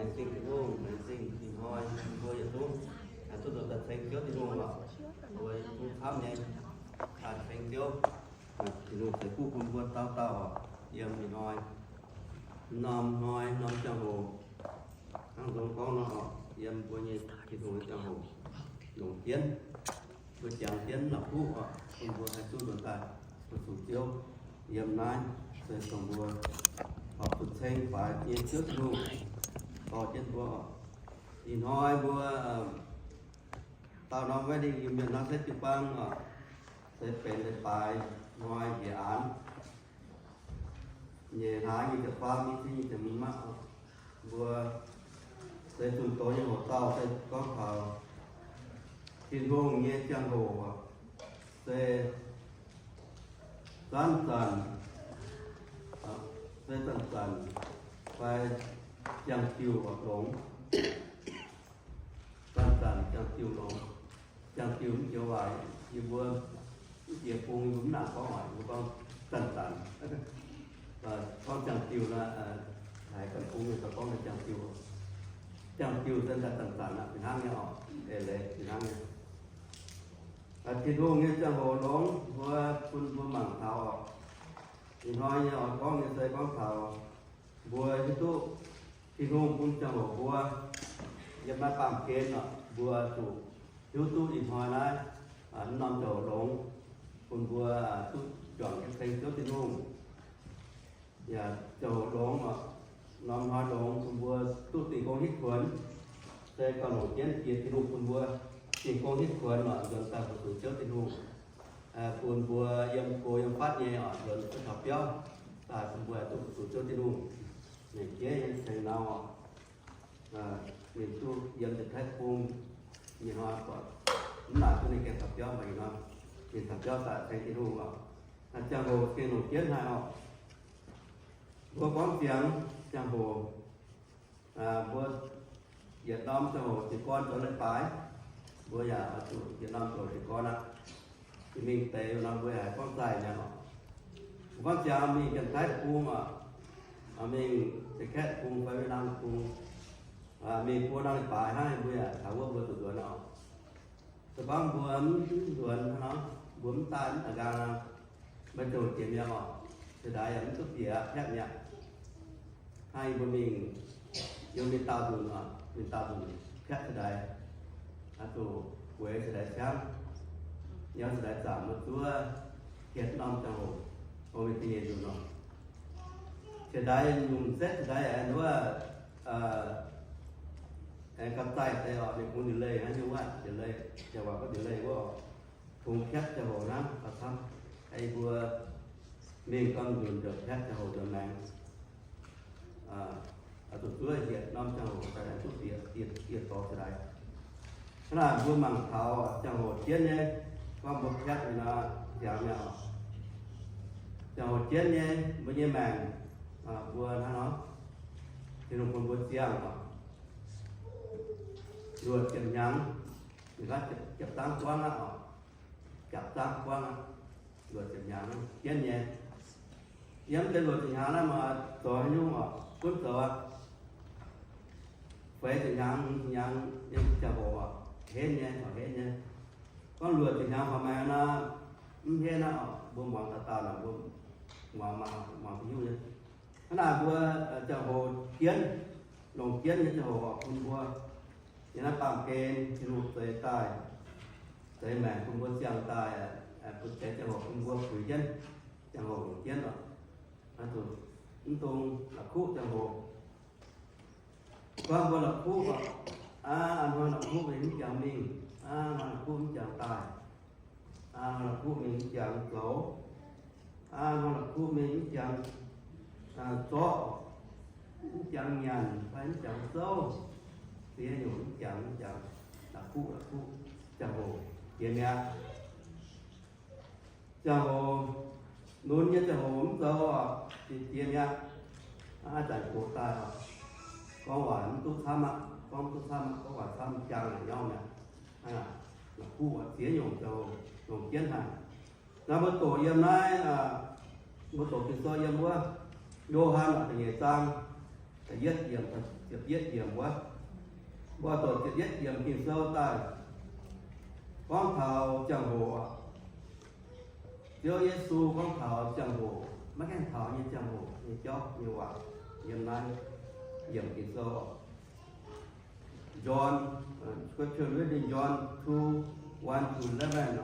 Laengz zingh Tin-Hungh, laengz zingh ih hnoi mbuo yietc zungv duqv nzuonx daaih ceng Ziouv Tin-Hungh oc. Mbuo yietc zungv camv nyei daaih ceng Ziouv. Tin-Hungh ceix fuqv bun mbuo dauh dauh oc. Yiem ih hnoi norm hnoi norm ziangh hoc, hnangv nzung gorngv nor oc, yiem mbuo nyei Tin-Hungh nyei ziangh hoc longc jienv, mbuo jangx jienv la'kuqv oc, bun mbuo haih duqv nzuonx daaih fu-sux Ziouv. Yiem naaiv se dongh mbuo horpc zuqc ceng faix nyei Ziouv Tin-Hungh dorh jienv mbuo oc. Ih hnoi mbuo daauh norm West Link Union hnangv se jiu-baang oc, se benx leiz-baaix hnoi njiec aanx nyeic hlaax nyic ziepc faam, i cin nyic ziepc hmz maqv. Mbuo se zunh doz nyei hoc dauh se gorngv taux Tin-Hungh nyei ziangh hoc se zanc-zanc, se zanc-zanc fai ziangh-diuh longx. Zanc-zanc ziangh-diuh longx. Ziangh-diuh mv joux waac, yie mbuo mv jiex bung yie mbuo mv nangc gorngv waac, yie mbuo gorngv zanc-zanc. Gorngv ziangh-diuh nor, haiz ganh bung mienh gorngv naaiv ziangh-diuh. Ziangh-diuh se daaih zanc-zanc aqv, fih hnangv nyei oc. Eix leiz fih hnangv nyei. Tin-Hungh nyei ziangh hoc longx, mbuo bun mbuo mangc taux oc. Ih hnoi nyei oix gorngv nyei se gorngv taux mbuo hiuv duqv Tin-Hungh bun ziangh hoc mbuo yiem naaiv baamh gen oc, mbuo zuqc hiuv duqv ih hnoi naaiv norm ziangh hoc longx, bun mbuo duqv juangc jienv ceng Ziouv Tin-Hungh. Yaac ziangh hoc longx oc, norm hnoi longx bun mbuo duqv dingh gong hitv kuonx. Se gauh longc jienv jiex Tin-Hungh bun mbuo dingh gong hitv kuonx oc, nzuonx daaih fu-sux Ziouv Tin-Hungh. Bun mbuo yiem go yiem fatv nyei oc, nzuonx cuotv taux biauv daaih bun mbuo duqv fu-sux Ziouv Tin-Hungh. Mingh jiex yiem ceng nau oc, mingh duqv yiem Janx-Taiv Bung nyei hnoi buatc mv laaic duqv ninh gaengh taux biauv, mv baac ih hnoi ninh taux biauv daaih ceng Tin-Hungh oc. Ziangh hoc gengh longc jienv haic oc. Mbuo gorngv ziangx ziangh hoc, mbuo yietc norm ziangh hoc jiez gorn zoux leiz-baaix, mbuo yaac oix zuqc yietc norm zoux jiez gorn aqv. Jiex mingh deix nor mbuo yaac haih gorngv zaih mi'aqv oc. Mbuo gorngv ziangx mingh Janx-Taiv Deic-Bung oc, mingh Janx-Kaeqv Deic-Bung fai Win-Lang Deic-Bung, mingh buo norm leiz-baaix hnangv, mbuo yaac taux wuov mbuo zuqc nzuonx oc. Se gorngv mbuo mv nzuonx hnangv nor, mbuo mv daaih mv daaih nqaang nor, maiv zoux jiex mi'aqv oc. Se daaih yaac mv duqv bieqc aqv, piatv mi'aqv. Hnangv yie mbuo mingh, yiem ninh daauh nzunc oc, ninh daauh nzunc piatv se daaih, oix zuqc bueix se daaih ciangv, yiem se daaih zaamc mbuo zuov hietc norm ziangh hoc, o, mingh da'nyeic nzunc oc. Se daaih nyungc setv se daaih aengx wuov, aengx gauh zaih deix oc, ninh kungx delay hnangv nyungc wuov, delay, jauv waac gorngv delay wuov oc. Kungx piatv ziangh hoc hnangv, gauh camv. Yie mbuo mingh gauh nzunc nzunc piatv ziangh hoc nzuonx maengx. Oix zuqc zuov hietc norm ziangh hoc daaih duqv bieqc dieh dorngx se daaih. Hnangv naaic mbuo mangc taux ziangh hoc jienv nyei, gorngv mbuo piatv nyei nor, ziangx mi'aqv oc. Ziangh hoc jienv nyei mbuo nyei maengc, mbuo hnangv nor, Tin-Hungh bun mbuo ziangh oc. Luoqc ziepc hnyangx, ninh gorngv ziepc zangv buangv aqv oc. Ziepc zangv buangv aqv, luoqc ziepc hnyangx jienv nyei. Yiem deix luoqc ziepc hnyangx naaiv maaih zoux haaix nyungc oc, gunv zoux aqv. Feix ziepc hnyangx, hnyangx nyei ziangh hoc oc, henv nyei, oc, henv nyei. Gorngv luoqc ziepc hnyangx horpc maengx nor, mv henv aqv oc, mbuo muangx dauh dauh naaic mbuo muangx, muangx duqv nyungc nyei. Hnangv naaic mbuo ziangh hoc jienv, longc jienv nyei ziangh hoc oc, bun mbuo yiem naaiv baamh gen Tin-Hungh zeix daaih, zeix maengc bun mbuo ziangh daaih, bun zeix ziangh hoc bun mbuo puix jienv, ziangh hoc longc jienv oc. Zuqc mv dungx la'kuqv ziangh hoc. Gorngv mbuo la'kuqv oc, aa, hnoi la'kuqv mingh mv jangx mingh, aa, hnoi la'kuqv mv jangx daaih, aa, hnoi la'kuqv mingh mv jangx zoux, aa, hnoi la'kuqv mingh mv jangx zorqv, mv jangx nyanc fai mv jangx zouv, ziex nyungc mv jangx, mv jangx, la'kuqv, la'kuqv, ziangh hoc jiex mi'aqv. Ziangh hoc lunx nyei ziangh hoc mv zoux oc, jiex mi'aqv. Aa, zanc gox daaih oc, gorngv waac mv duqv camv aqv, gorngv mv duqv camv aqv, gorngv waac camv jangx la'nyauv mi'aqv. La'kuqv oc, ziex nyungc ziangh hoc longc jienv haic. Naaiv mbuo doqc yiem naaiv, mbuo doqc Ging-Sou yiem wuov Yo^han da'nyeic zaang, yietv yiemc, ziepc yietv yiemc wuov. Mbuo doqc ziepc yietv yiemc Ging-Sou daaih gorngv taux ziangh hoc, Ziouv Yesu gorngv taux ziangh hoc, maiv gaengh taux nyei ziangh hoc nyei jauv nyei waac yiem naaiv yiemc Ging-Sou. John, uh, scripture reading, John two, one to eleven.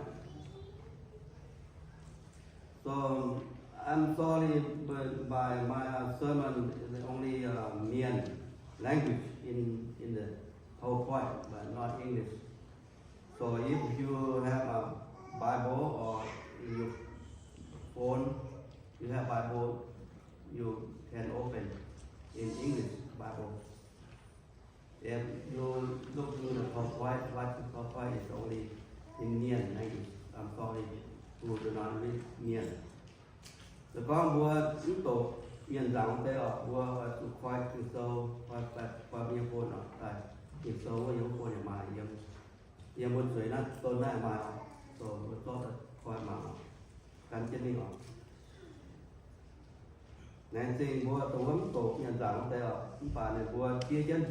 So, I'm sorry, but by my, uh, sermon is only, uh, Mien language in, in the PowerPoint, but not English. So if you have a Bible or in your phone, you have Bible, you can open in English Bible. If you look to the PowerPoint, what the PowerPoint is only in Mien language. I'm sorry, who do not read Mien. Se gorngv mbuo mv doqc Mienh nzangc wuov deix oc, mbuo oix zuqc koi Ging-Sou, koi, koi mbuo nyei phone oc, daaih Ging-Sou wuov yiem wuov phone yaac maaih, yiem, yiem mbuo zueiz naaiv, don naaiv maaih oc. So mbuo zorqv daaih koi mangc oc, gan jienv mingh oc. Laengz zingh mbuo dongh wuov mv doqc Mienh nzangc wuov deix oc, mv baac ninh mbuo diev jienv,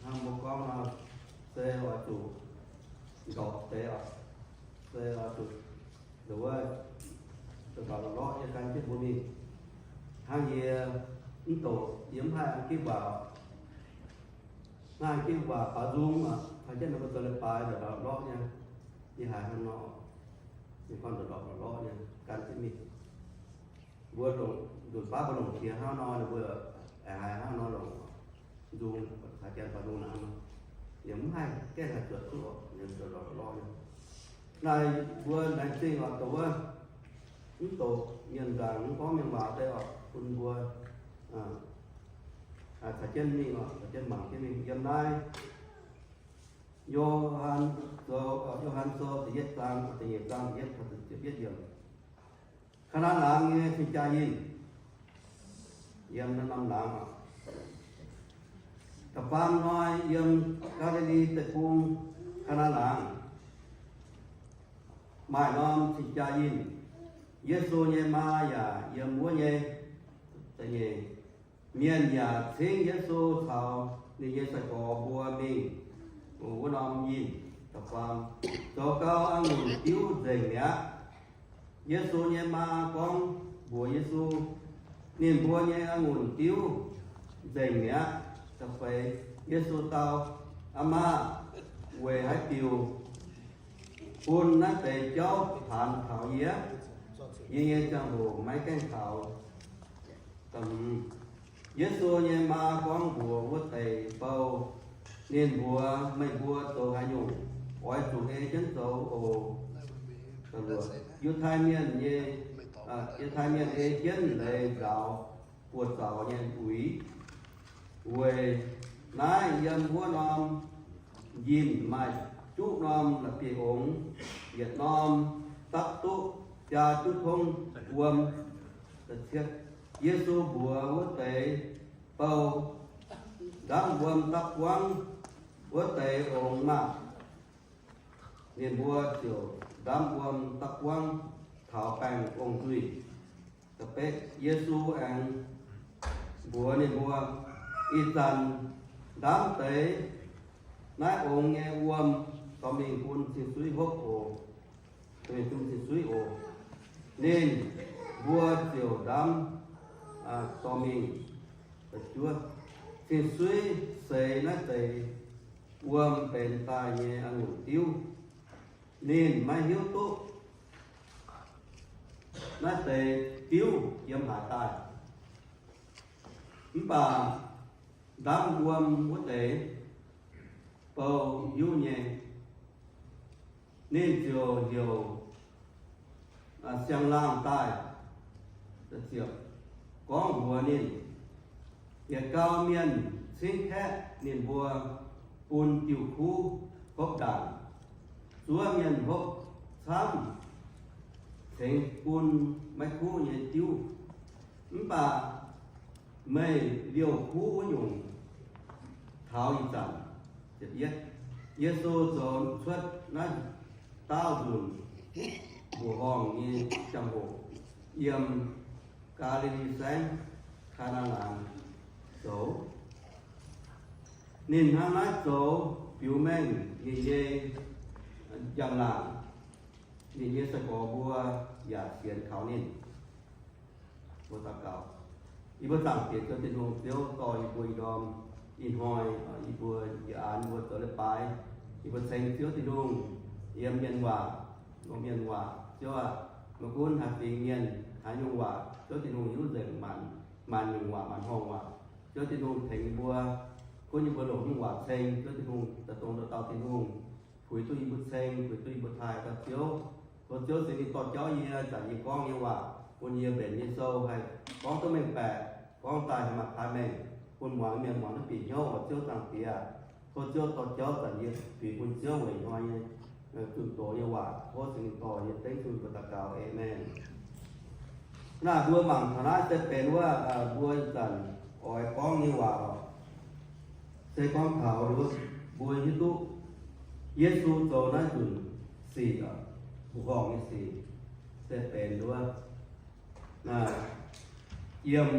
hnangv mbuo gorngv nor, se oix zuqc ndorpc deix oc, se oix zuqc, nduov, ndorpc lorqc nyei gan jienv mbuo mingh. Hnangv yie mv doqc, yie mv haih an jienv waac, mv haih an jienv waac baaux nzung oc, taux jienv ninh mbuo zoux leiz-baaix ndorpc lorqc nyei. Yie haiz hnangv nor, yie gorngv ndorpc lorqc nyei gan jienv mingh. Mbuo longc, nzunc baav mbuo longc qiex hnangv nor, ninh mbuo aengx haiz hnangv nor longc nzung, caux janx baaux nzung hnangv nor. Yie mv haih gaengh haih zuotc duqv oc, yie zuotc lorqc lorqc nyei. Naaiv mbuo laengz zingh oc, dongh wuov mv doqc Mienh nzangc, mv gorngv Mienh waac deix oc, bun mbuo caux jienv mingh oc, caux jienv mangc jienv mingh yiem naaiv Yo^han Sou, Yo^han Sou da'yietv zaang, da'nyeic zaang, da'yietv taux ziepc yietv yiemc. Ka'naan laangz nyei cing-jaa yinh, yiem naaiv norm laangz oc. Da'faam hnoi yiem Gaa^li^li Deic-Bung, Ka'naan laangz, maaih norm cing-jaa yinh. Yesu nyei maa yaac yiem wuov nyei. Da'nyeic, mienh yaac cingv Yesu caux ninh nyei sai-gorx mbuo mingh wuov norm yinh. Da'faam, zoux gau a'ngunc diuv nzengc mi'aqv. Yesu nyei maa gorngv mbuox Yesu, ninh mbuo nyei a'ngunc diuv nzengc mi'aqv. Da'feix, Yesu dau, Aa Maah, weic haaix diuc bun naaiv deix jauv paanx taux yie? Yie nyei ziangh hoc maiv gaengh taux. Da'hmz, Yesu nyei maa gorngv mbuox wuov deix bou, ninh mbuox, meih mbuo zoux haaix nyungc? Oix zuqc ei jienv zoux oc. Da'luoqc, Yiutai Mienh nyei, Yiutai Mienh ei jienv leiz nzaaux buoz-zaux nyei uix. Weic naaiv yiem wuov norm yinh maaih juqv norm la'bieiv-ongx, yietc norm dapv duqv biaa juqv tongv wuom. Yesu mbuox wuov deix bou, Ndamv wuom dapv buangv wuov deix ongx maah! Ninh mbuo ziouc ndamv wuom dapv buangv taux baengh ong-zuih. Yesu aengx mbuox ninh mbuo, Ih zanc ndamv deix naaiv ongx nyei wuom dorh mingh bun cing-suiv hopv oc. Dorh mingh bun cing-suiv oc. Ninh mbuo ziouc ndamv dorh mingh. Cing-suiv seix naaiv deix wuom benx daaih nyei a'ngunc diuv. Ninh maiv hiuv duqv naaiv deix diuv yiem haaix daaih. Mv baac ndamv wuom wuov deix bou hiuv nyei. Ninh ziouc heuc siang-laangh daaih, gorngv mbuox ninh, Yietc gau mienh cingv kaeqv ninh mbuo bun diuh kuv hopv ndaangc. Zuov mienh hopv camv tengx bun maiv kuv nyei diuv. Mv baac meih liouh kuv wuov nyungc taux ih zanc. Yesu zoux cuotv naaiv daauh nzunc mbuoqc horngh nyei ziangh hoc, yiem Gaa^li^li Saengv, Kaa^naa^an laangz zoux. Ninh hnangv naaiv zoux biux mengh ninh nyei njang-laangc, ninh nyei sai-gorx mbuo yaac sienx kaux ninh. Mbuo daux gaux. Yie mbuo Zaangc Diex Ziouv Tin-Hungh, Ziouv dorh yie mbuo ih ndorm ih hnoi, yie mbuo, yie an mbuo zoux leiz-baaix, yie mbuo ceng Ziouv Tin-Hungh yiem mienh waac, longc mienh waac. Ziouv aac, maiv gunv haaix fingx mienh, haaix nyungc waac, Ziouv Tin-Hungh hiuv nzengc maanc, maanc nyungc waac, maanc horngh waac. Ziouv Tin-Hungh tengx yie mbuo, gunv yie mbuo longc nyungc waac ceng Ziouv Tin-Hungh, daaih dongh dauh dauh Tin-Hungh puix duqv yie mbuo ceng, puix duqv yie mbuo taaih dauh Ziouv. Tov Ziouv Singx Lingh dorh jauv yie, zanc yie gorngv nyei waac, bun yie mbenc nyei sou haih gorngv duqv mengh baeqc, gorngv daaih haih maaih kaan mengh, bun muangx mienh muangx duqv bieqc hnyouv oc. Ziouv Zaangc Diex, tov Ziouv dorh jauv zanc yie zuiz bun Ziouv weic hnoi nyei zunh doz nyei waac. Tov Singx Lingh dorh yie dengv zunh mbuo daux gaux. Aamen. Naaiv mbuo mangc taux naaiv se benx wuov, mbuo ih zanc oix gorngv nyei waac oc. Se gorngv taux wuov, mbuo hiuv duqv Yesu zoux naaiv nzunc sic oc, mbuoqc horngh nyei sic, se benx wuov, yiem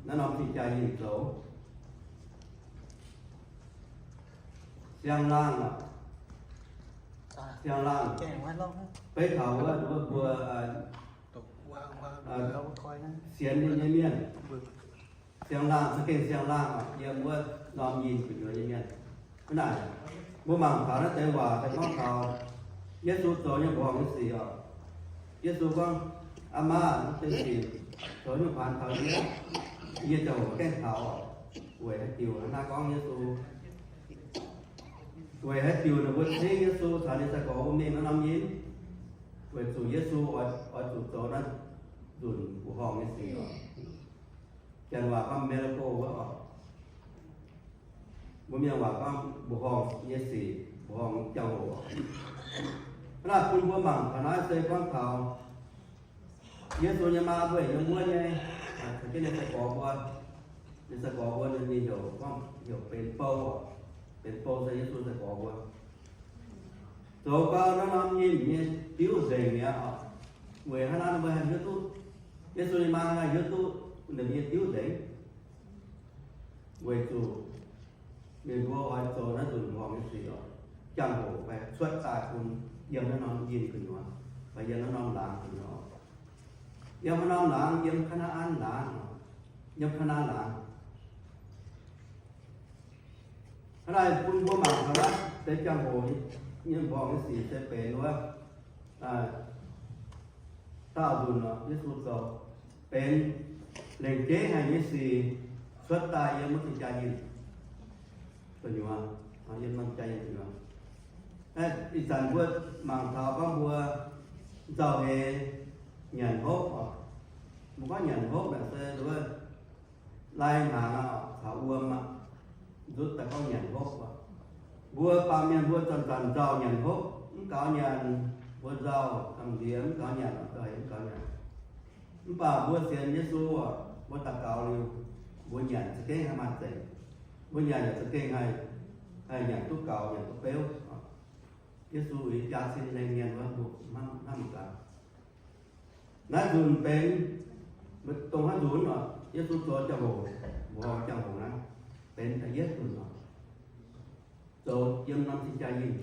naaiv norm cing-jaa yinh zoux siang-laangh oc, siang-laangh. Beiv taux wuov, wuov mbuo sienx ninh nyei mienh, siang-laangh, za'gengh siang-laangh oc, yiem wuov norm yinh gu'nyuoz nyei mienh. Hnangv naaic, mbuo mangc taux naaiv deix waac se gorngv taux Yesu zoux nyei mbuoqc horngh nyei sic oc. Yesu gorngv, Aa Maa, naaiv deix sic zoux nyungc paanx taux yie, yie ziangh hoc gaengh taux oc. Weic haaix diuc? Hnangv naaiv gorngv Yesu, weic haaix diuc ninh mbuo cingv Yesu caux ninh sai-gorx mbuo mingh naaiv norm yinh? Weic zuqc Yesu oix, oix zuqc zoux naaiv nzunc mbuoqc horngh nyei sic oc. Janx waac gorngv miracle wuov oc. Mbuo mienh waac gorngv mbuoqc horngh nyei sic, mbuoqc horngh ziangh hoc oc. Hnangv naaic bun mbuo mangc taux naaiv se gorngv taux Yesu nyei maa mbuo yiem wuov nyei, caux jienv ninh sai-gorx mbuo. Ninh sai-gorx mbuo ninh heuc gorngv heuc benx bou oc. Benx bou se Yesu sai-gorx mbuo. Zoux gau naaiv norm yinh nyei diuv nzengc mi'aqv oc. Weic hnangv naaiv mbuo haih hiuv duqv, Yesu nyei maa haih hiuv duqv ninh nyei diuv nzengc. Weic zuqc ninh mbuo oix zoux naaiv nzunc mbuoqc horngh nyei sic oc, ziangh hoc fai cuotv daaih bun yiem naaiv norm yinh gu'nyuoz, fai yiem naaiv norm laangz gu'nyuoz. Yiem naaiv norm laangz, yiem Kaa^naa^an Laangz, yiem Kaa^naa laangz. Hnangv naaic bun mbuo mangc taux naaiv deix ziangh hoc nyei mbuoqc horngh nyei sic se benx wuov, daauh nzunc oc, Yesu zoux benx lengc jeiv haic nyei sic cuotv daaih yiem wuov cing-jaa yinh gu'nyuoz, yiem norm jaa yinh gu'nyuoz. Ih zanc mbuo mangc taux gorngv mbuo nzauh heix nyanc hopv oc. Mbuo gorngv nyanc hopv naaic se wuov lai hnaangx oc, caux wuom aqv, nzutv daaih gorngv nyanc hopv oc. Mbuo baamh mienh mbuo zanc-zanc nzauh nyanc hopv, mv gaux nyanc mbuo nzauh, gamh nziex mv gaux nyanc oc, nzauh heix mv gaux nyanc. Mv baac mbuo sienx Yesu oc, mbuo daux gaux liuz, mbuo nyanc za'gengh haih maaih zengc. Mbuo nyanc yaac za'gengh haih, haih nyanc duqv gaux, nyanc duqv beuv. Yesu uix jaa cin lengh mienh wuov, mbuo hnamv, hnamv gaax. Naaiv nzunc benx, dongh haaix nzunc oc, Yesu zoux ziangh hoc, mbuoqc horngh ziangh hoc naaiv, benx da'yietv nzunc oc. Zoux yiem norm cing-jaa yinh,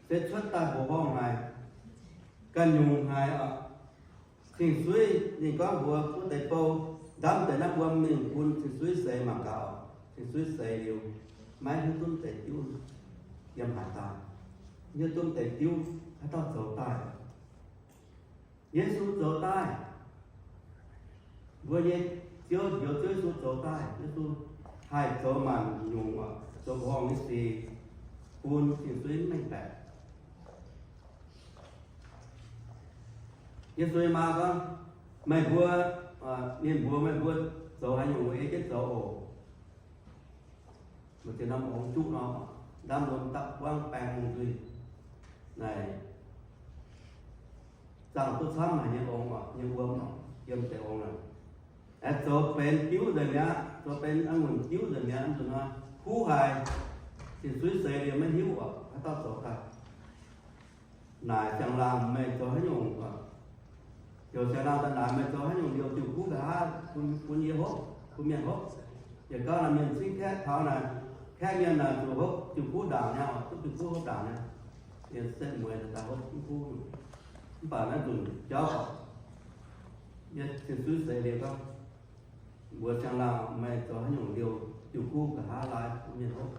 se cuotv daaih mbuoqc horngh haic, ganh nyungc haic oc. Cing-suiv ninh gorngv mbuox wuov deix bou, ndamv deix naaiv mbuo mingh bun cing-suiv seix mangc gaax oc. Cing-suiv seix liuz, maiv hiuv duqv deix diuv yiem haaix daaih, hiuv duqv deix diuv haaix dauh zoux daaih. Yesu zoux daaih. Mbuo nyei Ziouv, njoux Ziouv Yesu zoux daaih. Yesu haih zoux maanc nyungc oc, zoux mbuoqc horngh nyei sic bun cing-suiv mengh baeqc. Yesu nyei maa gorngv, meih mbuo, ninh mbuox meih mbuo zoux haaix nyungc, ei jienv zoux oc. Mbu'ziex norm ongx juqv norm, ndamv wuom dapv buangv baeng hungh nzuih, naaic zangh duqv camv haic nyei ongx oc, nyei wuom oc, yiem deix ongx naaic. Aengx zoux benx diuv nzengc mi'aqv, zoux benx a'ngunc diuv nzengc mi'aqv, mv zuqc nor huv haic, cing-suiv seix liuz maiv hiuv oc, haaix dauh zoux daaih. Naaic siang-laangh, meih zoux haaix nyungc oc? Heuc siang-laangh daaih naaic, meih zoux haaix nyungc liouh diuh kuv nqa'haav bun, bun yie hopv? Bun mienh hopv. Yietc gauh naaic mienh cingv kaeqv taux naaic, kaeqv mienh naaic zuqc hopv jiu-kuv ndaangc nyei, duqv jiu-kuv hopv ndaangc nyei. Mienh setv mueiz daaih hopv jiu-kuv. Mv baac naaiv nzunc jauv oc, yie cin suiv seix liuz gorngv, mbuox siang-laangh, meih zoux haaix nyungc liouh jiu-kuv nqa'haav laai bun mienh hopv?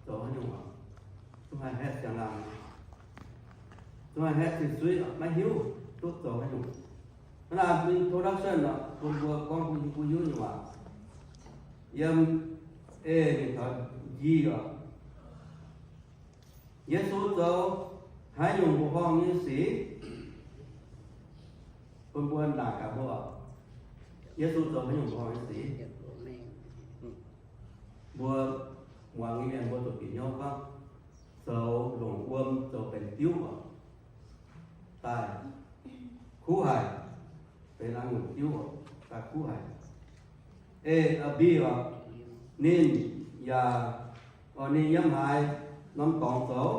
Zoux haaix nyungc oc? Zungv haih haeqv siang-laangh, zungv haih haeqv cin suiv, maiv hiuv duqv zoux haaix nyungc. Hnangv naaic introduction oc, bun mbuo gorngv bun mbuo hiuv nyei waac. Yiem eix mingh taux nqi oc, Yesu zoux haaix nyungc mbuoqc horngh nyei sic, bun mbuo naaic gaax mbuo oc. Yesu zoux haaix nyungc mbuoqc horngh nyei sic? Mbuo muangx nyei mienh mbuo zuqc bieqc hnyouv gorngv, zoux longc wuom zoux benx diuv oc, daaih kuv haic, benx a'ngunc diuv oc, daaih kuv haic. Eix, a'mbih oc, ninh yaac, oc, ninh yiem haaix norm dorngx zoux?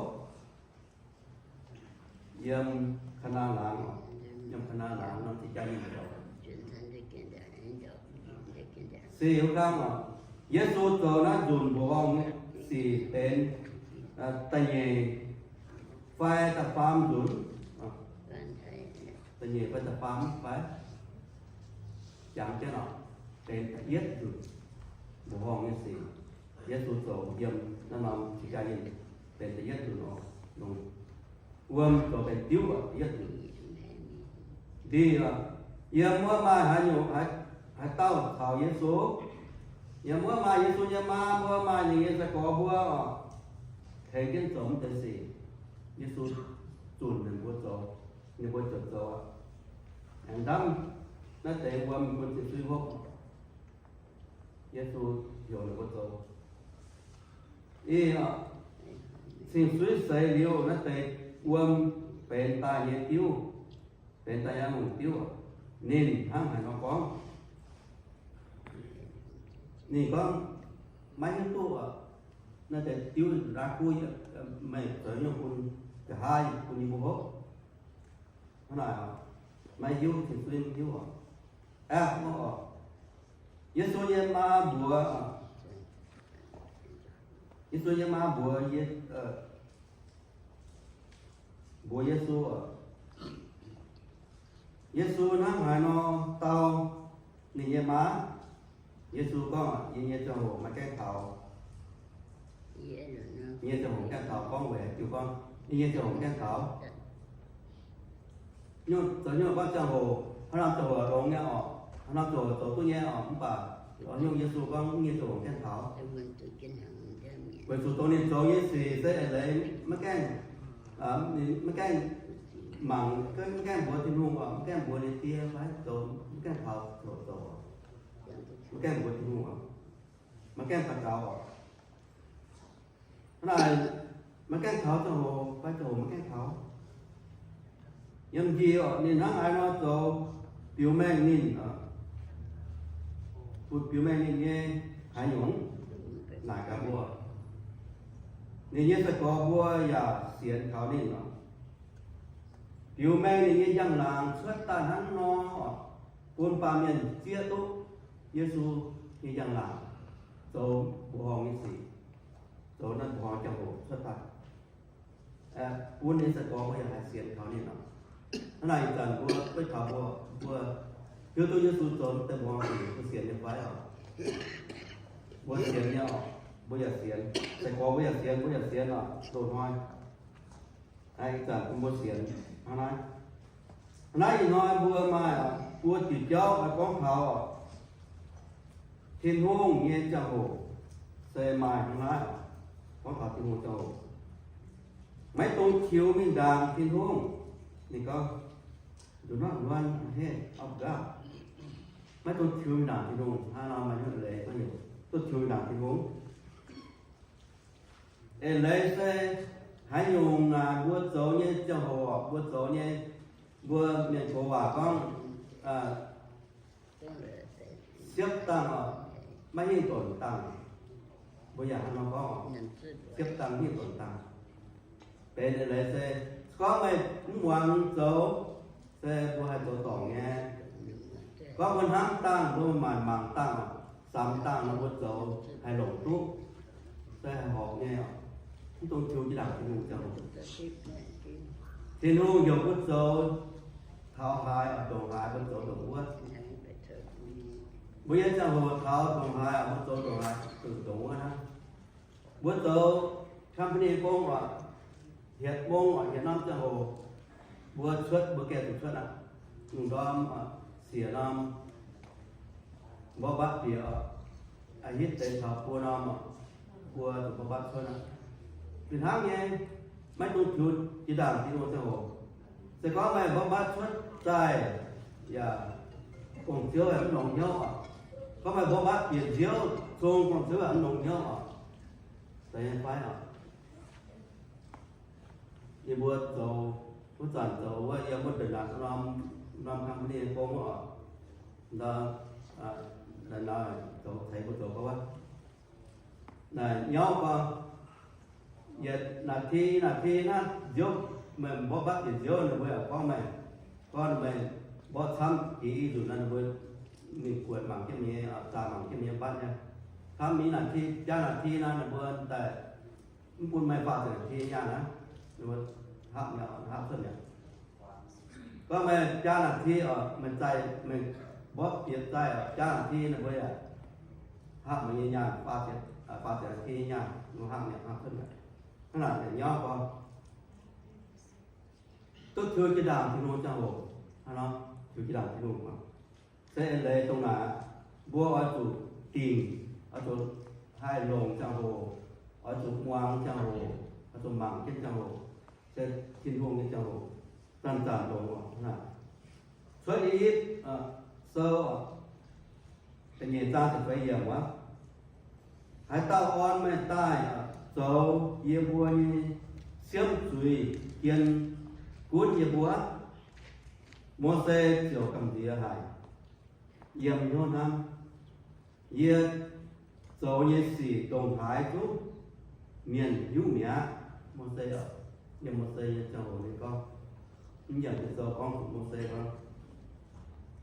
Yiem Kaa^naa^laa Laangz oc, yiem Kaa^naa^laa Laangz norm jiex jaa ninh zoux. Sic wuov kangv oc, Yesu zoux naaiv nzunc mbuoqc horngh sic benx da'nyeic fai da'faam nzunc. Da'nyeic fai da'faam fai? Jangx jienv oc, benx da'yietv nzunc mbuoqc horngh nyei sic. Yesu zoux yiem naaiv norm jiex jaa ninh benx da'yietv nzunc oc. Longc wuom zoux benx diuv oc, da'yietv nzunc. Ndin oc, yiem wuov maaih haaix nyungc, haaix dauh caux Yesu? Yiem wuov maaih Yesu nyei maa mbuo, maaih ninh nyei sai-gorx mbuo oc, tengx jienv zoux mv deix sic. Yesu zunc ninh mbuo zoux, ninh mbuo ziouc zoux aqv. Aengx ndamv naaiv deix wuom bun cin suiv hopv. Yesu heuc ninh mbuo zoux. Ih, cing suiv seix liuz naaiv deix wuom benx daaih nyei diuv, benx daaih nyei a'ngunc diuv. Ninh hnangv haaix nor gorngv? Ninh gorngv, maiv hiuv duqv oc. Naaiv deix diuv nqa'haav kuv, meih zoux nyungc bun nqa'haav bun yie mbuo hopv. Hnangv naaic oc, maiv hiuv, cing suiv maiv hiuv oc. Aeqv, mv oc. Yesu nyei maa mbuox, Yesu nyei maa mbuox, mbuox Yesu oc. Yesu hnangv haaix nor dau ninh nyei maa? Yesu gorngv, yie nyei ziangh hoc maiv gaengh taux. Yie nyei ziangh hoc maiv gaengh taux, gorngv weic haaix diuc gorngv, yie nyei ziangh hoc maiv gaengh taux. Nyungc, zoux nyungc gorngv ziangh hoc, haaix norm ziangh hoc longx nyei oc, haaix norm ziangh hoc zoux duqv nyei oc, mv baac oix nyungc Yesu gorngv, yie nyei ziangh hoc maiv gaengh taux. Weic zuqc dongh ninh zoux nyei sic se eix leiz maiv gaengh, ninh maiv gaengh mangc, maiv gaengh mbuox Tin-Hungh oc, maiv gaengh mbuox ninh die fai zoux, maiv gaengh taux zoux, zoux, maiv gaengh mbuox Tin-Hungh oc, maiv gaengh daux gaux oc. Hnangv naaic, maiv gaengh taux ziangh hoc fai ziangh hoc maiv gaengh taux. Yiem njiec oc, ninh hnangv haaix nor zoux biux mengh ninh, bun biux mengh ninh nyei haaix nyungc? Naaic gaax mbuo, ninh nyei sai-gorx mbuo yaac sienx kaux ninh oc. Biux mengh ninh nyei njang-laangc cuotv daaih hnangv nor, bun baamh mienh zieqv duqv Yesu nyei njang-laangc zoux mbuoqc horngh nyei sic, zoux naaiv mbuoqc horngh ziangh hoc cuotv daaih. Bun ninh nyei sai-gorx mbuo yaac haih sienx kaux ninh oc. Hnangv naaic ih zanc mbuo beiv taux mbuo, mbuo hiuv duqv Yesu zoux deix mbuoqc horngh sic, mbuo sienx nyei fai oc? Mbuo sienx nyei oc. Mbuo yaac sienx. Sai-gorx mbuo yaac sienx, mbuo yaac sienx oc. Loz-hnoi ih zanc bun mbuo sienx hnangv naaiv. Hnangv naaiv ih hnoi mbuo maaih buo diuc jauv oix gorngv taux Tin-Hungh nyei ziangh hoc se maaih hnangv naaiv oc. Gorngv taux Tin-Hungh ziangh hoc, maiv dungx tiux mingh ndaangc Tin-Hungh. Ninh gorngv, do not run ahead of God. Maiv dungx tiux mingh ndaangc Tin-Hungh. Hnangv nor maaih hnyouv eix leiz gorngv nyungc duqv tiux mingh ndaangc Tin-Hungh. Eix leiz se haaix nyungc naaic mbuo zoux nyei ziangh hoc, mbuo zoux nyei, mbuo mienh gox waac gorngv, siepv dangh oc, maiv hingh donc dangh. Mbuo yaac hnangv nor gorngv oc, siepv dangh hingh donc dangh. Benx eix leiz se gorngv meih mv muangx zoux, se mbuo haih zoux dorngc nyei. Gorngv mbuo hnamv dangh, mbuo maanc mangc dangh oc, samx dangh nor mbuo zoux haih longc duqv, se haih horpc nyei oc. Mv dungx tiux jiex ndaangc Tin-Hungh ziangh hoc. Tin-Hungh heuc mbuo zoux taux haaix oc, ndongc haaix mbuo zoux ndongc wuov. Mbuo nyei ziangh hoc taux ndongc haaix oc, mbuo zoux ndongc haaix, zoux ndongc wuov hnangv. Mbuo zoux company gong oc, hietc mong oc, hietc norm ziangh hoc mbuo cuotv, mbuo gengh zuqc cuotv aqv. Lungh ndorm oc, siec norm, mborqv mbatv bieqc oc, a'hitv deix taux buo norm oc, mbuo zuqc mborqv mbatv cuotv aqv. Fih hnangv nyei, maiv dungx tiux jiex ndaangc Tin-Hungh ziangh hoc. Se gorngv meih mborqv mbatv cuotv zaih yaac gong-ziouv yaac mv longx hnyouv oc. Gorngv meih mborqv mbatv bieqc nziouv zong gong-ziouv yaac mv longx hnyouv oc. Zeiz nyei fai oc? Yie mbuo zoux, wuov zanc zoux wuov, yiem wuov ndeic naaic norm, norm company gong wuov oc. Ndau, ndau naaic zoux ceix mbuo zoux gorngv wuov, naaic nyauv gorngv, yietc นาที นาที naaiv nziouv, meih mborqv mbatv yietc nziouv, ninh mbuo yaac gorngv meih, gorngv meih mborqv camv jiex i nzunc nor, ninh mbuo ninh guatc mangc jienv meih nyei, zaah mangc jienv meih nyei mbatv nyei. Camv i นาที, jaa นาที naaiv ninh mbuo daaih mv bun meih faah ziepc นาที nyaanh aqv, ninh mbuo hapv mi'aqv, hapv cuotv mi'aqv. Gorngv meih jaa นาที oc, meih zaih, meih mborqv bieqc zaih oc, jaa นาที ninh mbuo yaac hapv meih nyei nyaanh, faah ziepc, faah ziepc นาที nyei nyaanh, ninh mbuo hapv mi'aqv, hapv cuotv mi'aqv. Hnangv naaic naaic nyauv gorngv, duqv tiux jiex ndaangc Tin-Hungh ziangh hoc, hnangv nor, tiux jiex ndaangc Tin-Hungh oc. Se eix leiz dongh naaic, mbuo oix zuqc dingc, oix zuqc haih longc ziangh hoc, oix zuqc muangx ziangh hoc, oix zuqc mangc jienv ziangh hoc, se Tin-Hungh nyei ziangh hoc, zanc-zanc longx oc. Cuotv I^yipv Sou da'nyeic zaang da'feix yiemc wuov, haaix dauh orn meih daaih zoux yie mbuo nyei siemv zuiz jien gunv yie mbuo? Mose ziouc gamh nziex haic, yiem hnyouv hnamv, yie zoux nyei sic ndongc haaix zungv mienh hiuv mi'aqv. Mose oc, yiem Mose nyei ziangh hoc ninh gorngv, mv nyanc nyei sou gorngv zuqc Mose gorngv,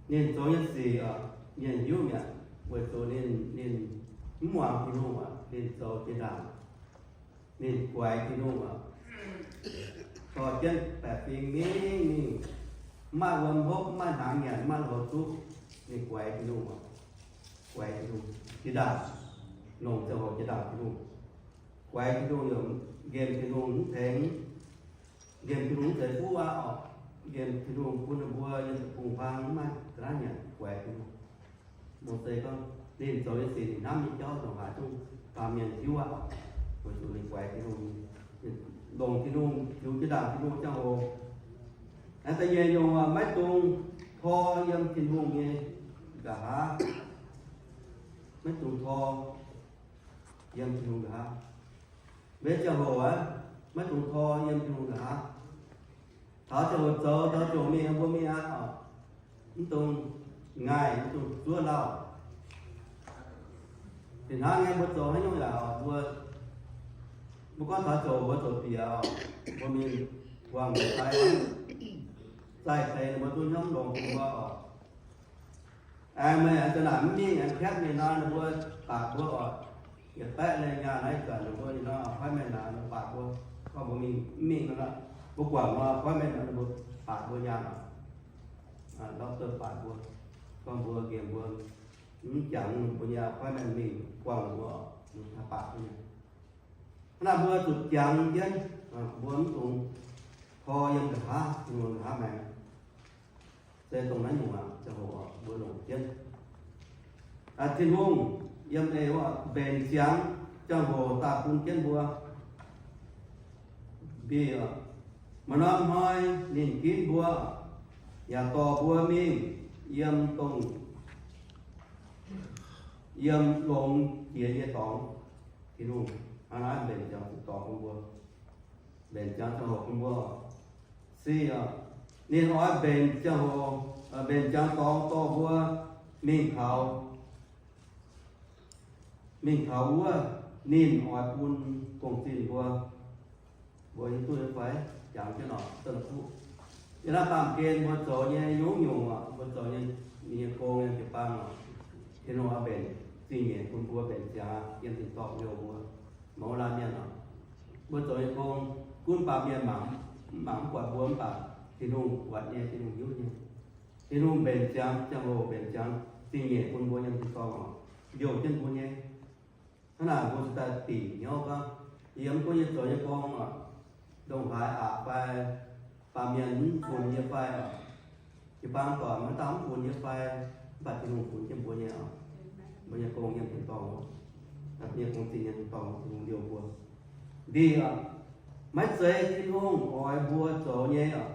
ninh zoux nyei sic oc, mienh hiuv mi'aqv, weic zuqc ninh, ninh mv muangx Tin-Hungh oc, ninh zoux jiex ndaangc, ninh guaix Tin-Hungh oc. Dorh jienv baeqc fingx mingh, mingh, mv maaih wuom hopv, mv maaih hnaangx nyanc, mv maaih lui-houx zuqv, ninh guaix Tin-Hungh oc. Guaix Tin-Hungh jiex ndaangc, longc ziangh hoc jiex ndaangc Tin-Hungh. Guaix Tin-Hungh yaac nqemh Tin-Hungh mv tengx, nqemh Tin-Hungh mv zeiz fuqv aqv oc. Nqemh Tin-Hungh bun ninh mbuo yiem deic-bung-huaang mv maaih ga'naaiv nyanc, guaix Tin-Hungh. Mose gorngv, ninh zoux nyei sic ninh hnamv nyei jauv ndongc haaix zungv baamh mienh hiuv aqv, weic zuqc ninh guaix Tin-Hungh, longc Tin-Hungh, tiux jiex ndaangc Tin-Hungh ziangh hoc. Naaiv da'nyeic nyungc oc, maiv dungx tor yiem Tin-Hungh nyei nqa'haav. Maiv dungx tor yiem Tin-Hungh nqa'haav. Mbuo nyei ziangh hoc aqv, maiv dungx tor yiem Tin-Hungh nqa'haav. Taux ziangh hoc zoux, taux ziangh hoc mingh, mbuo mingh aqv oc. Mv dungx ngaih, mv dungx zuov lauh. Fih hnangv nyei mbuo zoux haaix nyungc yaac oc, mbuo, mbuo gorngv taux ziangh hoc mbuo zoux bieqc oc, mbuo mingh buangh sai, sai deix ninh mbuo duqv hnyouv longx bun mbuo oc. Aengx meih aengx za'naaic mv mingh, aengx piatv mingh nor, ninh mbuo baac mbuo oc. Yietc baeqv lai nyaah naaiv zanc ninh mbuo ninh nor, appointment naaic ninh baac mbuo, gorngv mbuo mingh, mv mingh nor, mbuo guangc nor appointment nor, ninh mbuo baac mbuo nyaanh oc. Doctor baac mbuo, gorngv mbuo nqemh mbuo mv jangx mbuo nyei appointment mingh guangc mbuo oc, ninh haih baac mbuo nyei. Hnangv naaic mbuo zuqc jangx jienv, mbuo mv dungx tor yiem nqa'haav, Tin-Hungh nqa'haav maengx. Se dongh naaiv nyungc aqv, ziangh hoc mbuo longc jienv. Tin-Hungh yiem eix wuov mbenc ziangx ziangh hoc daaih bun jienv mbuo. Mbi, maaih norm hnoi ninh ginv mbuo, yaac dorh mbuo mingh yiem dongh, yiem longx jiex nyei dorngx. Tin-Hungh hnangv naaiv mbenc ziangx zuqc dorngx bun mbuo, mbenc ziangx ziangh hoc bun mbuo. Se, ninh oix mbenc ziangh hoc, mbenc ziangx dorngx dorh mbuo mingh taux, mingh taux wuov ninh oix bun gong-zinh mbuo. Mbuo hiuv duqv nyei fai? Jangx jienv oc, dongh fuqv. Yiem naaiv baamh gen mbuo zoux nyei nyungc-nyungc oc, mbuo zoux nyei, ninh nyei gong nyei jiu-baang oc, Tin-Hungh oix mbenc. zingh nyeic bun mbuo mbenc ziangx yiem tin-dorngh liouh mbuo. Mouz laanh mienh oc, mbuo zoux nyei gong gunv baamh mienh mangc, mv mangc mv buatc mbuo, mv baac Tin-Hungh buatc nyei, Tin-Hungh hiuv nyei. Tin-Hungh mbenc ziangx, ziangh hoc mbenc ziangx zingh nyeic bun mbuo yiem tin-dorngh oc, liouh jienv mbuo nyei. Hnangv naaic mbuo cingx daaih dingc hnyouv gorngv, yie mv gunv yie zoux nyei gong oc, ndongc haaix aqc fai, baamh mienh mv funx yie fai oc, jiu-baang doic maiv dauh mv funx yie fai, mv baac Tin-Hungh funx jienv mbuo nyei oc. Mbuo nyei gong yiem tin-dorngh, nyei gong zingh yiem tin-dorngh, Tin-Hungh liouh mbuo. Ndin oc, maiv zeiz Tin-Hungh oix mbuo zoux nyei oc,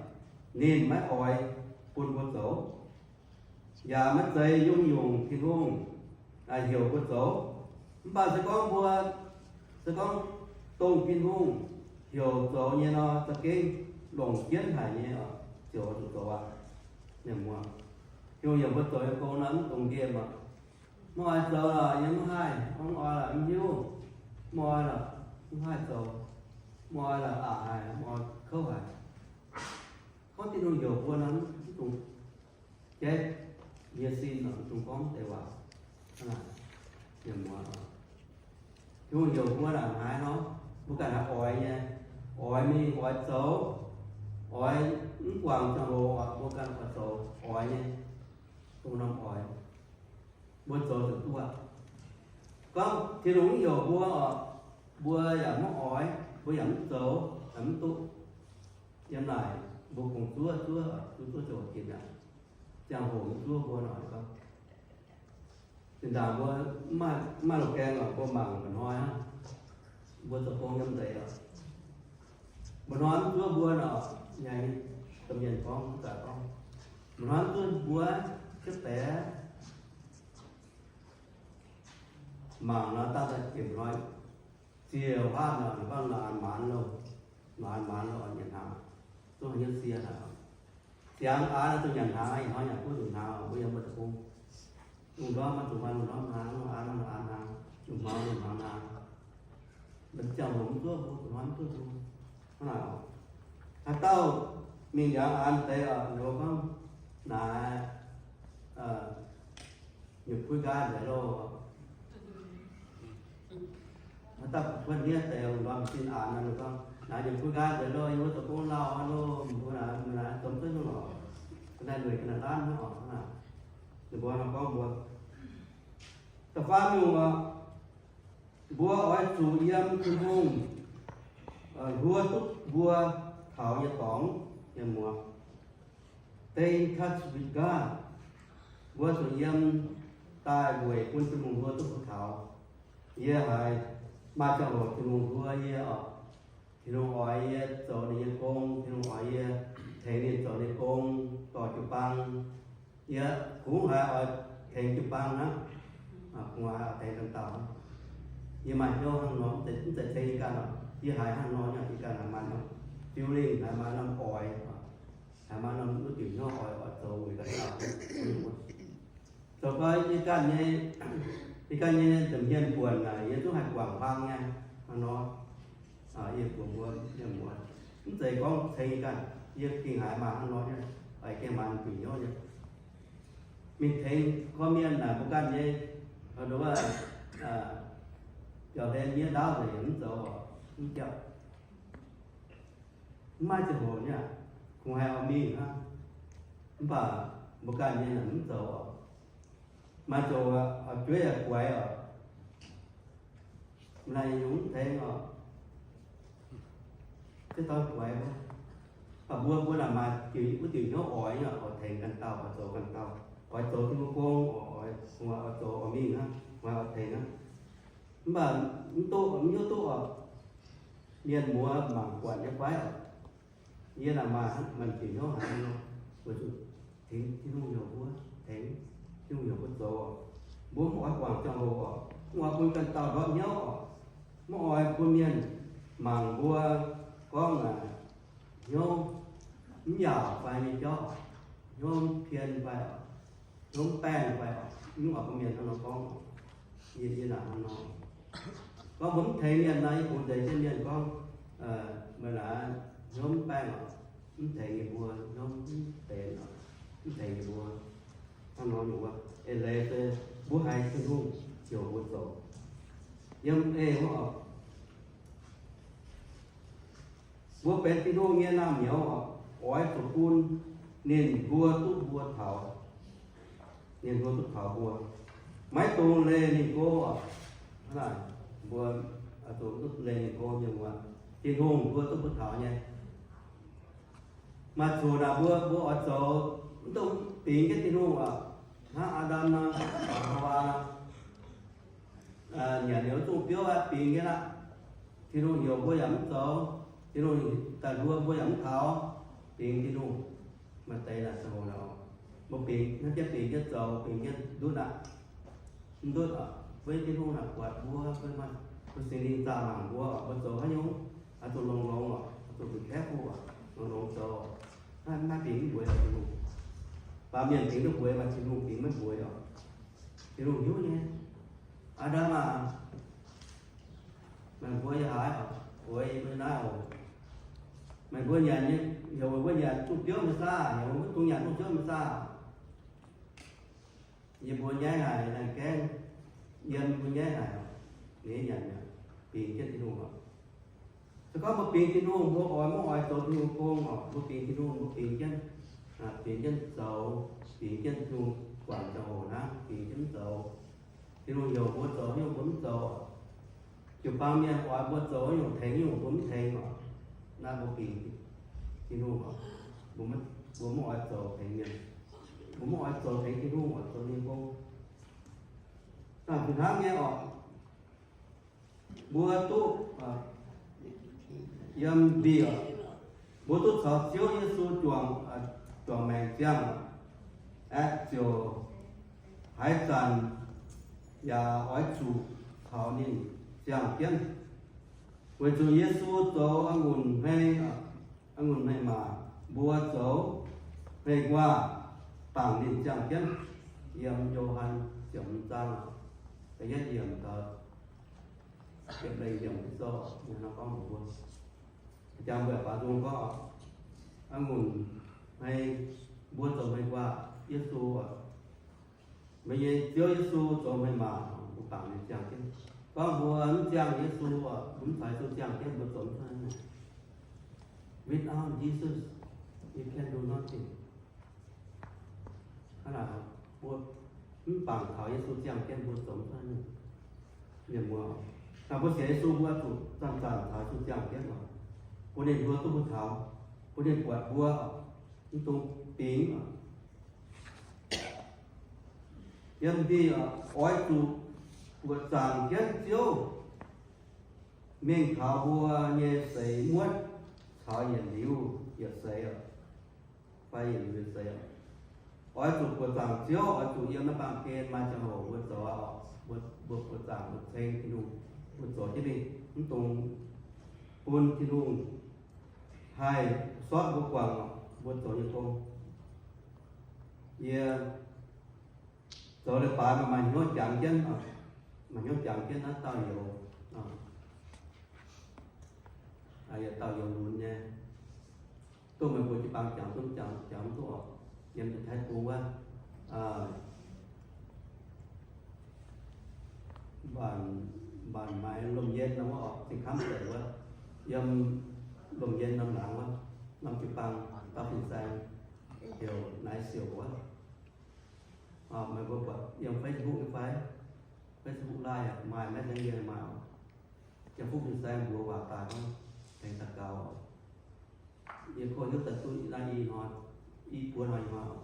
ninh maiv oix bun mbuo zoux. Yaac maiv zeiz nyungc-nyungc Tin-Hungh heuc mbuo zoux. Mv baac se gorngv mbuo, se gorngv dongh Tin-Hungh heuc zoux nyei nor, za'gengh longc jienv haic nyei oc, ziouc zuqc zoux aqv. Mienh muoz, Tin-Hungh heuc mbuo zoux nyei gong nor, mv dungx nqemh aqv. Mv oix zoux lorqc, yie mv haih, mv oix lorqc, mv hiuv, mv oix lorqc, mv haih zoux, mv oix lorqc, aqc haic, mv oix kouv haic. Gorngv Tin-Hungh heuc mbuo nor, mv dungx jaiv yie sin, mv dungx gorngv deix waac. Hnangv naaic, mienh muoz, Tin-Hungh heuc mbuo naaic haaix nor, mbuo ganh haaix oix nyei, oix mingh oix zoux, oix mv guangc ziangh hoc, mbuo ganh oix zoux oix nyei, dongh norm oix, mbuo zoux zuqc duqv. Gorngv Tin-Hungh mv heuc mbuo oc, mbuo yaac mv oix, mbuo yaac mv zoux, yaac mv duqv. Yiem naaic mbuo kungx zuov, zuov, zuov, zuov zoux ginc aqv. Ziangh hoc mv zuov mbuo nor, gorngv zinh ndaangc mbuo mv maaih, mv maaih loz-gaeng oc, mbuo mangc mba'hnoi aqv. Mbuo zoux gong yiem ndeic oc, mba'hnoi mv zuov mbuo nor, nyei domh mienh gorngv, mv zaqc gorngv, mba'hnoi mv zuov mbuo, jienv deix mangc nor, dangh daaih ziepc hnoi, ziouc haav nor, gorngv nor, maanz loh, maanz, maanz loh, nyanc hnaangx, zungv haaix nyungc sie haic. Siangx aan zuqc nyanc hnaangx, ih hnoi nyanc kuv zuqc hnaangx, mbuo yiem mbuo deic-bung. Lungh ndorm maiv zuqc maaih lungh ndorm hnaangx, lungh aan maaih aan hnaangx, lungh hnaangx maaih aan hnaangx. Mv ziangh hoc mv zuov mbuo, zuqc hnoi mv zuov mbuo. Hnangv naaic oc. Haaix dauh mingh ndiangx aan deix oc, ninh mbuo gorngv naaic, nyiemc kuiv nqaai nzengc loh. Haaix dauh buatc hniev deix lungh ndorm sin aan nor, ninh gorngv, naaic nyiemc kuiv nqaai nzengc loh, yie mbuo zoux gong lauh loh, mbuo naaic, mbuo naaic zomv duqv nyungc lorqc, ga'naaiv lueic ga'naaiv laanh hnangv oc. Hnangv naaic, ninh mbuo nor gorngv mbuo da'faam nyungc oc, mbuo oix zuqc yiem Tin-Hungh hluo duqv mbuo taux nyei dorngx, mienh muoz. Stay in touch with God. Mbuo zuqc yiem daaih weic bun Tin-Hungh hluo duqv mbuo taux. Yie haiz maaih ziangh hoc Tin-Hungh hluo yie oc. Tin-Hungh oix yie zoux ninh nyei gong, Tin-Hungh oix yie tengx ninh zoux ninh gong, dorh jiu-baang. Yie kungx haiz oix tengx jiu-baang hnangv, kungx haiz oix tengx ganh dauh. Yie maaih hnyouv hnangv nor, mv zeiz, mv zeiz tengx yie ganh oc. Yie haiz hnangv nor nyei, yie ganh haiz maaih norm feeling, haiz maaih norm oix, haiz maaih norm wuov diuc hnyouv oix, oix zoux weic ganh dauh. Zoux gau yie ganh nyei, yie ganh nyei nza'hmien buonc naaic, yie zungv haih guangc hlang nyei hnangv nor. Yie mbuox mbuo mienh muoz, mv zeiz gorngv ceng yie ganh, yie gengh haiz maaih hnangv nor nyei, oix gengh maaih diuc hnyouv nyei. Mingh tengx gorqv-mienh naaic mbuo ganh nyei, wuov, biaux hlen nyei ndaauv nzengc mv zoux, mv biauv. Mv maaih ziangh hoc nyei aqv, kungx haih oix mingh hnangv. Mv baac mbuo ganh nyei naaic mv zoux oc. Maaih zoux oix jueiv yaac guaix oc. Maaih nyungc mv tengx oc. Ziex dauh guaix mbuo. Mv baac mbuo, mbuo naaic maaih diuc, wuov diuc hnyouv oix nyei oc, oix tengx ganh dauh, oix zoux ganh dauh, oix zoux Tin-Hungh gong oc, oix, oix zoux oix mingh hnangv, oix, oix tengx hnangv. Mv baac mv duqv, mv hiuv duqv oc. Mienh muoz mangc buatc nyei fai oc. Yie naaic maaih, maaih diuc hnyouv haiz nor, weic zuqc tengx Tin-Hungh heuc mbuo, tengx Tin-Hungh heuc mbuo zoux oc. Mbuo mv oix guangc ziangh hoc oc, mv oix bun ganh dauh ndortv hnyouv oc, mv oix bun mienh mangc mbuo gorngv naaic hnyouv mv yaauc fai nyei jauv, hnyouv mv pien fai oc, hnyouv mv baengh fai oc, mv oix bun mienh hnangv nor gorngv oc. Yie, yie naaic hnangv nor. Gorngv mbuo mv tengx mienh nor, yie kungx nzengc jienv mienh gorngv, meih naaic hnyouv mv baengh oc, mv tengx yie mbuo, hnyouv mv benx oc, mv tengx yie mbuo. Hnangv nor nyungc wuov, eix leiz se mbuo haiz Tin-Hungh, heuc mbuo zoux. Yiem eix oc, mbuo benx Tin-Hungh nyei naamh nyouz oc, oix zuqc bun ninh mbuo duqv mbuo taux. Ninh mbuo duqv taux mbuo. Maiv dungx leih ninh go oc. Hnangv naaic, mbuo zuqc duqv leih ninh go nyei wuov. Tin-Hungh mbuo duqv mbuo taux nyei. Maaih zuqc naaic mbuo, mbuo oix zoux mv dungx bingx jienv Tin-Hungh oc. Hnangv Aa^ndam nor, Haawaa nor, nyanc liuz zungh biouv aqv, bingx jienv aqv. Tin-Hungh heuc mbuo yaac mv zoux. Tin-Hungh daaih mbuo, mbuo yaac mv taux. Bingx Tin-Hungh. Maaih deix naaic ziangh hoc naaic, mbuo bingx, hnangv jienv bingx jienv zoux, bingx jienv ndutv aqv. Mv ndutv oc. Mbuo nyei Tin-Hungh naaic buatc mbuo, mbuo maaih, mbuo Singx Lingh zaah mangc mbuo, mbuo zoux haaix nyungc, oix zuqc longx-longx oc, oix zuqc zuqc careful oc, longx-longx zoux. Maiv, maiv bingx mv mbueiz oc Tin-Hungh. Baamh mienh bingx duqv mbueiz, maaih Tin-Hungh bingx maiv mbueiz oc. Tin-Hungh hiuv nyei. Aa^ndam aah, meih mbuo yiem haaix oc? Oix yiem naaiv oc. Meih mbuo nyanc nyei, heuc meih mbuo nyanc zungh biouv nyei saah? Heuc meih mbuo dungx nyanc zungh biouv nyei saah? Yie mbuo nyaiv haic, laengh gaengh yiem mbuo nyaiv haic, ninh nyanc mi'aqv, bingx jienv Tin-Hungh oc. Se gorngv mbuo bingx Tin-Hungh, mbuo oix maiv oix zoux Tin-Hungh gong oc, mbuo bingx Tin-Hungh, mbuo bingx jienv, bingx jienv zoux, bingx jienv Tin-Hungh guangc ziangh hoc hnangv, bingx jienv zoux. Tin-Hungh heuc mbuo zoux nyungc mbuo mv zoux. Jiu-baang mienh oix mbuo zoux nyungc tengx nyungc mbuo mv tengx oc. Naaiv mbuo bingx Tin-Hungh oc. Mbuo maiv, mbuo maiv oix zoux tengx mienh. Mbuo maiv oix zoux tengx Tin-Hungh oc, zoux ninh gong. Naaiv fih hnangv nyei oc. Mbuo duqv yiem ndie oc, mbuo duqv caux Ziouv Yesu juangc, juangc maengc ziangh aeqv, ziouc haaix zanc yaac oix zuqc caux ninh ziangh jienv. Weic zuqc Yesu zoux a'ngunc hmei, a'ngunc hmei maac, mbuo zoux hmei nquaah bangc ninh ziangh jienv. Yiem Yo^han ziepc hmz zaang da'yietv yiemc taux ziepc lengh yiemc zorqv nor gorngv mbuox mbuo, jangx mbuo yaac baaux nzung gorngv, a'ngunc hmei, mbuo zoux hmei nquaah Yesu, meih nyei Ziouv Yesu zoux hmei maac, mbuo bangc ninh ziangh jienv. Gorngv mbuo mv ziangh Yesu, mbuo mv caux Yesu ziangh jienv, mbuo zoux mv cuotv. Without Jesus, you can do nothing. Hnangv naaic, mbuo mv bangc taux Yesu ziangh jienv mbuo zoux mv cuotv nyungc. Mienh muoz, dangh mbuo sienx Yesu mbuo zuqc zanc-zanc taux Yesu ziangh jienv oc, bun ninh mbuo duqv mbuo taux, bun ninh buatc mbuo, mv dungx bingx oc. Yiem ndie oix zuqc buoqc zaangc jienv Ziouv mingh taux mbuo nyei seix muotv caux yietc liuz yietc seix oc. Fai yietc liuz yietc seix oc. Oix zuqc buoqc zaangc Ziouv, oix zuqc yiem naaiv baamh gen maaih ziangh hoc mbuo zoux oc, mbuo, mbuo buoqc zaangc mbuo ceng Tin-Hungh, mbuo zoux jienv mingh, mv dungx bun Tin-Hungh haih sortv mbuo guangc oc, mbuo zoux nyei gong. Yie zoux leiz-baaix maaih hnyouv jangx jienv, maaih hnyouv jangx jienv naaiv dauh youz, yietc dauh youz lunx nyei. Duqv meih mbuo jiu-baang jangx duqv, jangx, jangx mv duqv oc. Yiem Taiv-Tung wuov, mbanc, mbanc maaih lomh ndien norm wuov oc, zinh kamv deic wuov, yiem lomh ndien norm laangz wuov, norm jiu-baang dauh fin-saeng heuc Naaiv Siouc wuov. Meih mbuo buatc yiem Facebook nyei fai? Facebook, Line maaih, Messenger maaih oc. Yiem fuqv fin-saeng mbuox waac daaih gorngv tengx daux gaux oc. Yie kov hiuv daaih duqv naaiv i hnoi, i buo hnoi i hnoi oc.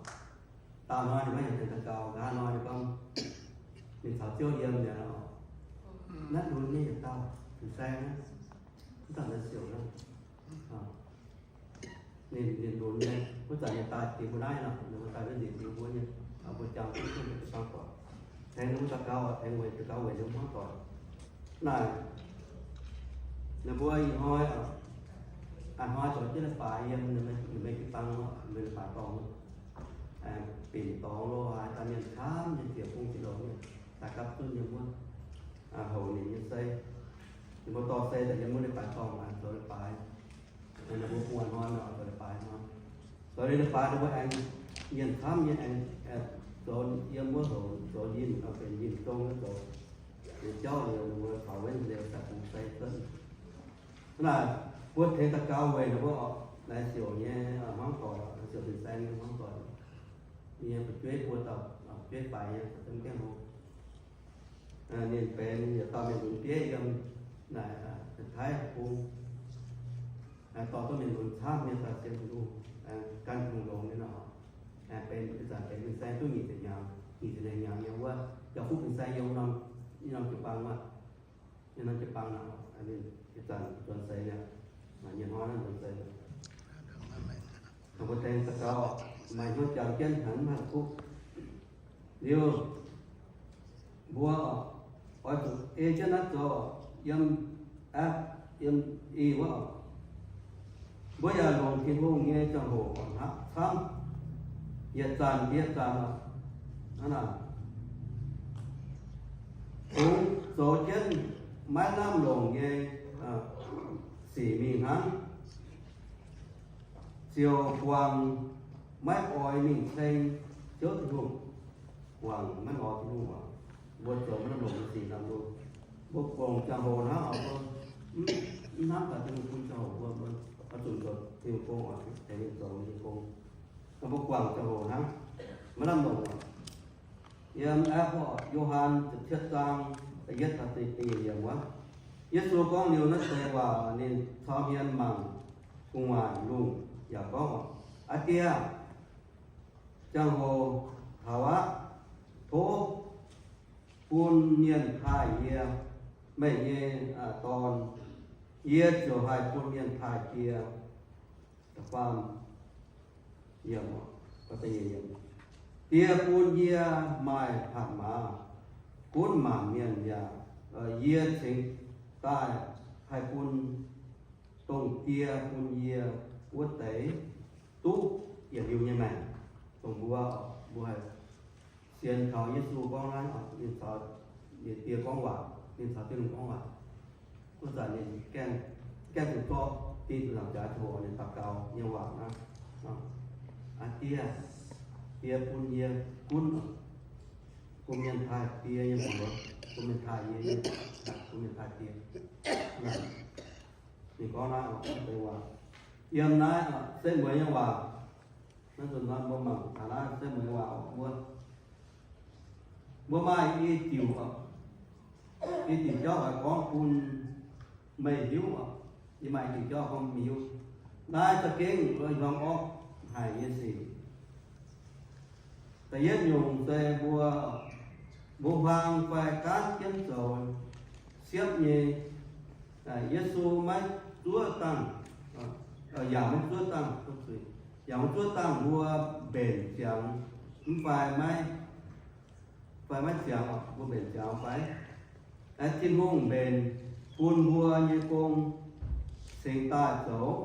Daauh hnoi ninh maiv heuc tengx daux gaux, nqa'haav hnoi ninh gorngv ninh caux Ziouv yiem liuz oc. Naaiv lunx nyei yietc dauh fin-saeng naaiv, mv dauh Naaiv Siouc naaiv. Ninh, ninh lunx nyei, wuov zanc ninh daaih jiex mbuo naaiv nor, ninh mbuo daaih wuov nzengc mbuo nyei, mbuo jangx duqv jienv mbuo jiu-baang buatc. Tengx ninh mbuo daux gaux oc, tengx weic daux gaux weic ninh mbuo hmuangv doic. Naaic, ninh mbuo ih hnoi, a'hnoi zoux jienv leiz-baaix yiem ninh mbuo jiu-baang, ninh mbuo leiz-baaix dorngh, binc dorngx lo haaix daaih mienh camv nyei ziec bung ziec longx nyei, daaih gapv zunv yiem wuov, houc ninh nyei sei. Ninh mbuo dorh sei daaih yiem wuov leiz-baaix dorngh zoux leiz-baaix. Ninh mbuo bun a'hnoi nor zoux leiz-baaix hnoi. Zoux liuz leiz-baaix ninh mbuo aengx mienh camv nyei aengx zoux yiem wuov houc zoux yinh, benx yinh zong wuov zoux. nyei jauv liuz, ninh mbuo taux wuov nyei daaih bungx sai cuotv. Hnangv naaic, mbuo tengx daux gaux weic ninh mbuo oc, naaiv siouc nyei hmuangv doic, siouc fin-saeng nyei hmuangv doic, ninh nyei fu'jueiv buo dauh, fu'jueiv faix nyei, za'gengh hlo. Ninh benx yietc dauh mienh lunx diev yiem naaic Taiv Bung, dorh duqv mienh lunx camv nyei daaih sienx Tin-Hungh, gan Tin-Hungh longx nyei nor. Benx ih zanc benx fin-saeng duqv nyic ziepc hnyangx, nyic ziepc hnyangx nyei wuov, yaac fuqv fin-saeng yiem norm, yiem norm jiu-baang wuov, yiem norm jiu-baang naaic, ninh ih zanc nzuonx seix nyei, nyei hnoi naaiv nzuonx seix. Mbuo tengx daux gaux, maaih hnyouv jangx jienv haic mv haih duqv. Liuz, mbuo oix zuqc ei jienv naaiv zoux yiem app, yiem i wuov, mbuo yaac longc Tin-Hungh nyei ziangh hoc hnangv camv, yietc zanc ndie zanc aqv. Hnangv naaic, kungx zoux jienv maiv lamh longc nyei sic mingh hnangv. Ziouc guangc maiv oix mingh ceng Ziouv Tin-Hungh, guangc maiv lorz Tin-Hungh aqv. Mbuo zoux maiv lamh longc nyei sic nor, mbuo, mbuo guangc ziangh hoc hnangv oc, mbuo mv hnamv daaih Tin-Hungh bun ziangh hoc mbuo, mbuo oix zuqc zoux Tin-Hungh gong oc, tengx ninh zoux ninh nyei gong. Mbuo guangc ziangh hoc hnangv, maiv lamh longc oc. Yiem aeqv, Yo^han ziepc cietv zaang da'yietv taux da'nyeic yiemc wuov, Yesu gorngv liuz naaiv deix waac, ninh cau hmien mangc gu'nguaaic lungh yaac gorngv, Aa Die, ziangh hoc taux aqv. Tov bun mienh taaih yie, meih nyei Dorn. Yie ziouc haih bun mienh taaih Die. Die bun yie maaih hatc maaz, gunv maanc mienh yaac, yie cingx daaih haih bun dongh Die bun yie wuov deix duqv yietc liuz nyei maengc. Dongh mbuo, mbuo haih sienx kaux Yesu gorngv naaiv, ninh caux ninh Die gorngv waac, ninh caux Tin-Hungh gorngv waac. Wuov zanc ninh gaengh, gaengh zuqc zorqv ding zuqc nzaangc jaax ziangh hoc ninh daux gaux nyei waac naaiv, Aa Die, Die bun yie gunv, bun mienh taaih Die nyei mbuox, bun mienh taaih yie nyei, bun mienh taaih Die. Ninh gorngv naaiv deix waac, yiem naaiv setv mueiz nyei waac. Naaiv nzunc nor mbuo mangc taux naaiv setv mueiz waac mbuo, mbuo maaih i diuc, i diuc jauv oix gorngv bun meih hiuv oc. Yie maaih i diuc jauv gorngv meih hiuv. Naaiv za'gengh hmuangx orqv haic nyei sic. Da'yietv nyungc se mbuo, mbuo huaang fai gaanv jienv zoux siepv nyei, Yesu maiv zuov dangh, yaac maiv zuov dangh, yaac maiv zuov dangh mbuo mbenc ziangx, mv fai maiv, fai maiv ziangx, mbuo mbenc ziangx fai, Tin-Hungh mbenc bun mbuo nyei gong cingx daaih zoux.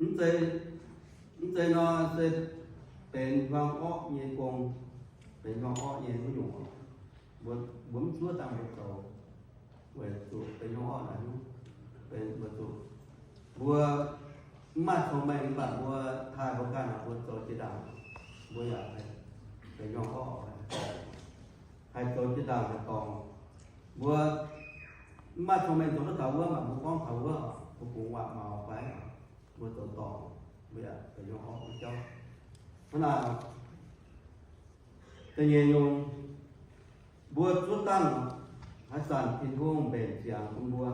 Mv zeiz, mv zeiz nor se benx hmuangx orqv nyei gong, benx hmuangx orqv nyei wuov nyungc. Mbuo, mbuo mv zuov dangh mbuo zoux, weic zuqc benx hmuangx orqv naaic, benx weic zuqc mbuo mv maaih cong-mengh mv baac mbuo taaih mbuo ganh, mbuo zoux jiex ndaangc, mbuo yaac benx hmuangx orqv, haih zoux jiex ndaangc haih dorngc. Mbuo mv maaih cong-mengh zoux duqv taux wuov, mv baac mbuo gorngv taux wuov, mbuo bungx waac maux fai mbuo zoux dorngc, mbuo yaac benx hmuangx orqv nyei jauv. Hnangv naaic, da'nyeic nyungc, mbuo zuov dangh haaix zanc Tin-Hungh mbenc ziangx bun mbuo,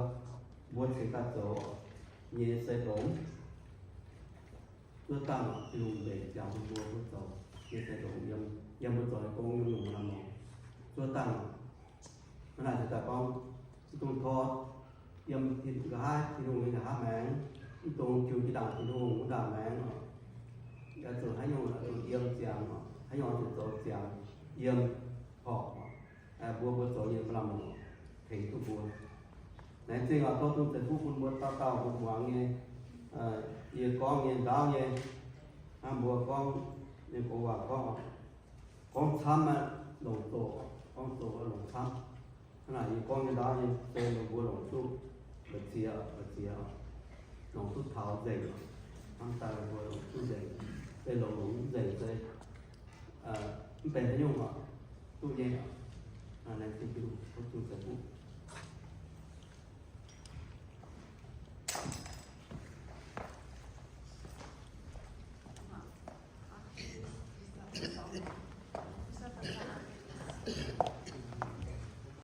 mbuo cingx daaih zoux nyei se longx. Zuov dangh Tin-Hungh mbenc ziangx bun mbuo, mbuo zoux nyei se longx, yiem, yiem mbuo zoux nyei gong nyungc-nyungc nor. Zuov dangh, hnangv naaic se daaih gorngv, mv dungx tor, yiem tin, nqa'haav Tin-Hungh nyei nqa'haav maengx, mv dungx jiu jiex ndaangc Tin-Hungh wuov ndaangc maengx oc. Oix zuqc haaix nyungc oix zuqc yiem ziangx oc, haaix nyungc oix zuqc zoux ziangx, yiem horpc oc. Mbuo, mbuo zoux nyei maaih lamh longc tengx duqv mbuo. Laengz zingh oc, tov Tin-Hungh ceix fuqv bun mbuo dauh dauh mbuo muangx nyei, yie gorngv nyei ndaauv nyei, hnangv mbuo gorngv nyei gox waac gorngv, gorngv camv aqv longc zoqc, gorngv zoqc longc camv. Hnangv naaic yie gorngv nyei ndaauv nyei se longc mbuo longc duqv mbu'ziex, mbu'ziex, longc duqv taux nzengc. Hnamv daaih mbuo longc duqv nzengc, se longc, longc mv nzengc se mv benx haaix nyungc oc, duqv nyei oc. Laengz zingh Giduc, tov Tin-Hungh ceix fuqv.